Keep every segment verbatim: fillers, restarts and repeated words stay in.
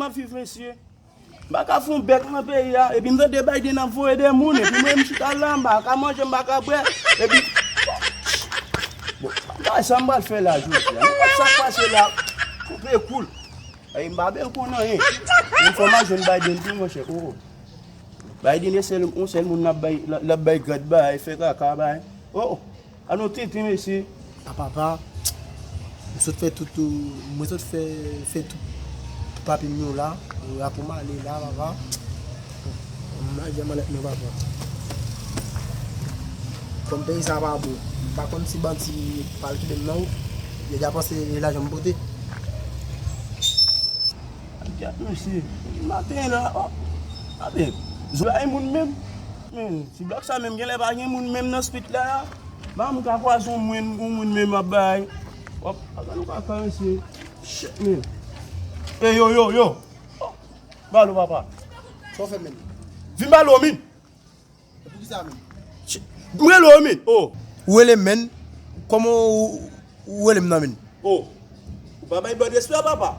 ap viv, mesye. M pa ka fè yon bèk nan peyi a, epi m tande Biden ap voye de moun, epi mwen m chita la, m pa ka manje, m pa ka bwè, epi, bon, bagay sa m pral fè la jodi a, nenpòt sa k pase la, koupe kou l. Ay, m pa byen konn anyen. Yon fò m al jwenn Biden tou, monchè, oh. Biden e sèl, yon sèl moun l ap bay, l ap bay gad bagay, fè kaka bagay. Oh, oh. Ann nou tenten, mesye. A papa, mwen sot fè tout, mwen sot fè, fè tout papye m yo la, rapò m ale la, papa. M lage malèt mwen, papa. Kòm peyi sa pa bon, m pa konn si bandi pral kite m nan wout, yo deja panse e lajan m pote. Gad mesye, maten la, oh, abe, zò pa gen moun menm. Men, ti blòk sa menm, genlè pa gen moun menm nan street la. Ba m ka kwaze yon moun, yon moun menm ap bay. Hop, abe nou ka fè mesye. Shit, men. Ey, yo, yo, yo. Oh, balo, papa. Sa w fè menm? Vin balo, min. E poukisa menm? M rele w, men. Oh. Ou rele m, men. Kòman ou, ou rele m nan, men? Oh. Ou pa bay bòd respè, papa.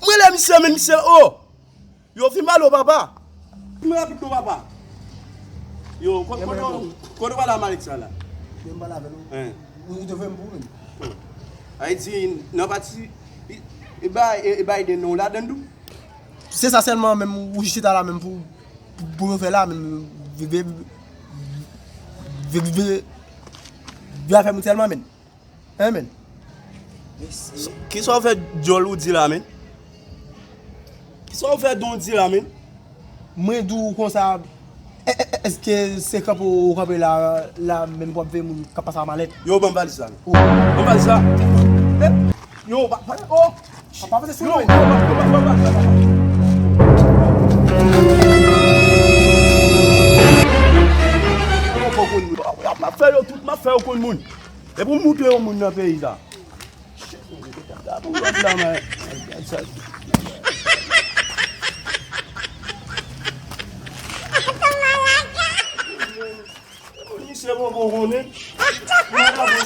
M rele misye, men, misye, oh. Yo, vin pale w, papa. Vin rapid non, papa. Yo, kote, kote, kote w pale a Malik sa la? Men m pale avè l, wi. Ou, ou te voye m pou ou, men. Ay di, nan pati, e, e bay, e, e bay de non ladan tou. Se sa sèlman menm ou chita la menm pou, pou, pou nou fè la menm, vye, vye, vye, vye, vye afè moun sèlman menm. Hein, menm? Kisa w fè djòl ou di la, menm? Kisa w fè don di la, menm? Mwen di w konsa, è, è, èske se kanpe ou kanpe la, la menm pou ap veye moun k ap pase a malèt? Yo, ban m valiz la. Ban m valiz la. Yo, pa, pa, oh! Pa, pa pase sou mwen. M ap fè yo tout, m ap fè yo konn moun. E pou m moutre yon moun nan peyi sa. Shit, gade yon lòt la, man. Misye poko konnen. Mwen pa konn